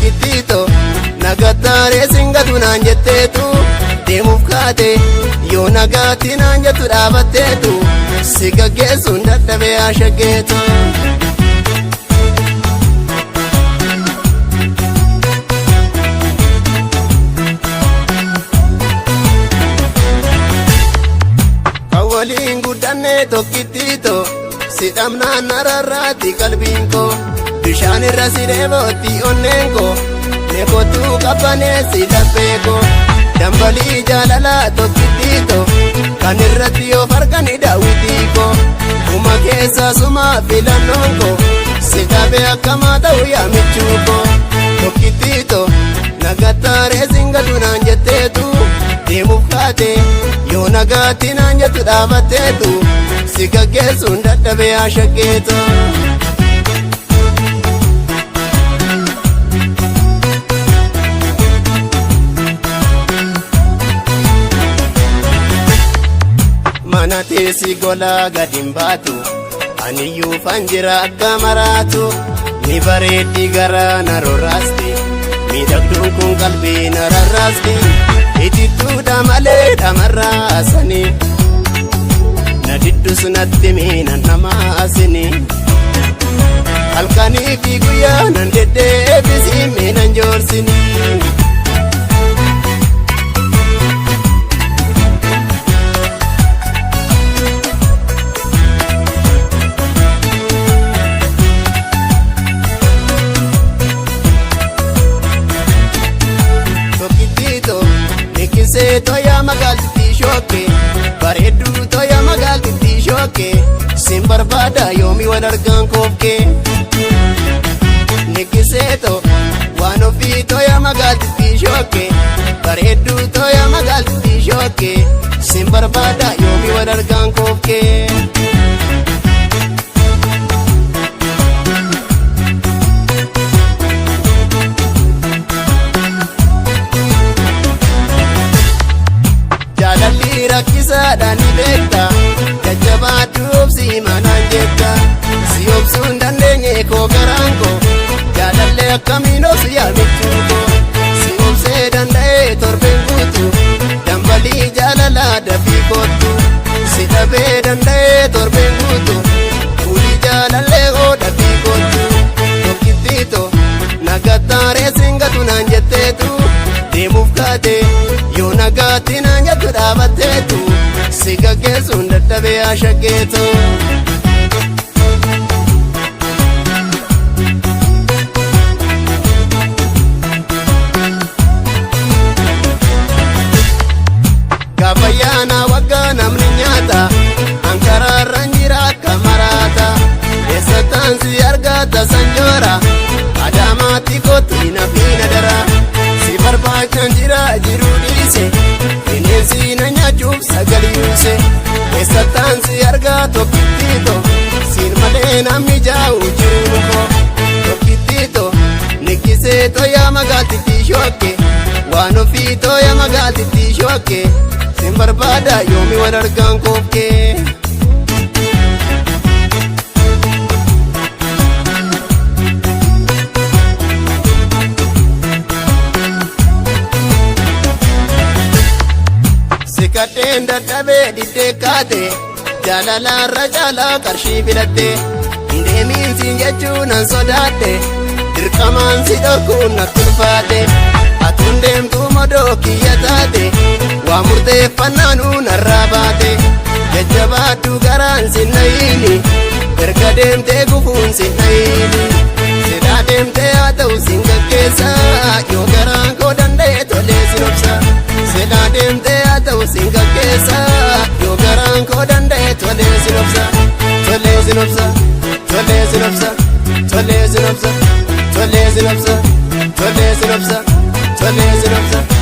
Tokkittiito nagattaaree singatu naan jetteetu deemuuf kaate yoo nagaatti naan jettu dhaabatteetu si gaggeessuun dadhabee ashaggeetu. Kan waliin guddanne tokkittiito si dhabnaan nararraatti qalbiin koo bishaan irra si dheebootti onneen koo neekottuu qabbaneessi laphee koo dambalii jaalalaa tokkittiito kan irratti yoo fargani daawwitii koo uma keessa suma filannoon koo si dhabee akkamaa ta'u yaamichuu koo tokkittiito nagattaaree singatu naan jetteetu deemuuf kaate yoo nagaatti naan jettu dhaabatteetu si gaggeessuun dadhabee ashaggeetu. Mana teessi golaa gad hin baatu aniyyuu fanjira akka maraatu ni bareeddi garaa na rorraasti miidhagduun kun qalbii na rarraasti itittuudha malee dhamarraasanii na diddus natti miinan namaasini halkanii fi guyyaa nan deddeebisii miinan joorsinii. Tokkittiito nikkisee toya magaaltittii shookke bareedduu toya magaaltittii shookke sin barbaada yoomi wal argaan koofke. Nikkiseeto waan ofii toya magaaltittii shookke bareedduu toya magaaltittii shookke sin barbaada yoomi wal argaan koofke. Jaalalli rakkisaadha ni beekta jajjabaadhu obsi manaan jetta si obsuu hin dandeenye koo garaan koo jaalallee akkamiin obsu yaamichuu koo si obsee danda'ee torbeen guutu dambalii jaalalaa dafii kottu si dhabee danda'ee torbeen guutu fuulii jaalallee koo dafii kottu tokkittiito nagattaaree singatu naan jetteetu deemuuf kaate yoo nagaatti naan jettu dhaabatteetu si gaggeessuun dadhabee ashaggeetu. Gaafa yaana waggaa namni nyaata ankaraarraan jira akka maraata eessattaan si argata sanjoora adaamaatti kottu hin hafiina dara si barbaachan jira jiruu dhiise bineensi na nyaachuuf sagaliuse eessattaan si argaa tokkittiito siin malee namni jaa'u jiruun koo tokkittiito nikkisee toya magaaltittii shookke waan ofii toya magaaltittii shookke sin barbaada yoomi wal argaan koofke. Sikadheen dadhabee diddee kaate jaalalaarra caalaa qarshii filatte deemiin siin jechuu nan sodaadhe dirqamaan si dhorkuun natti ulfaate atuun deemtuu modoo kiyya taate waa murteeffannaanuu narraa baate jajjabaadhu garaan sin nayiini erga deemtee gufuun sin nayiini silaa deemtee haa ta'u sin gaggeessa yoo garaan koo danda'e tolee sin obsa silaa deemtee haa ta'u sin gaggeessa yoo garaan koo danda'e tolee sin obsa tolee sin obsa tolee sin obsa tolee sin obsa tolee sin obsa tolee sin obsa tolee sin obsa.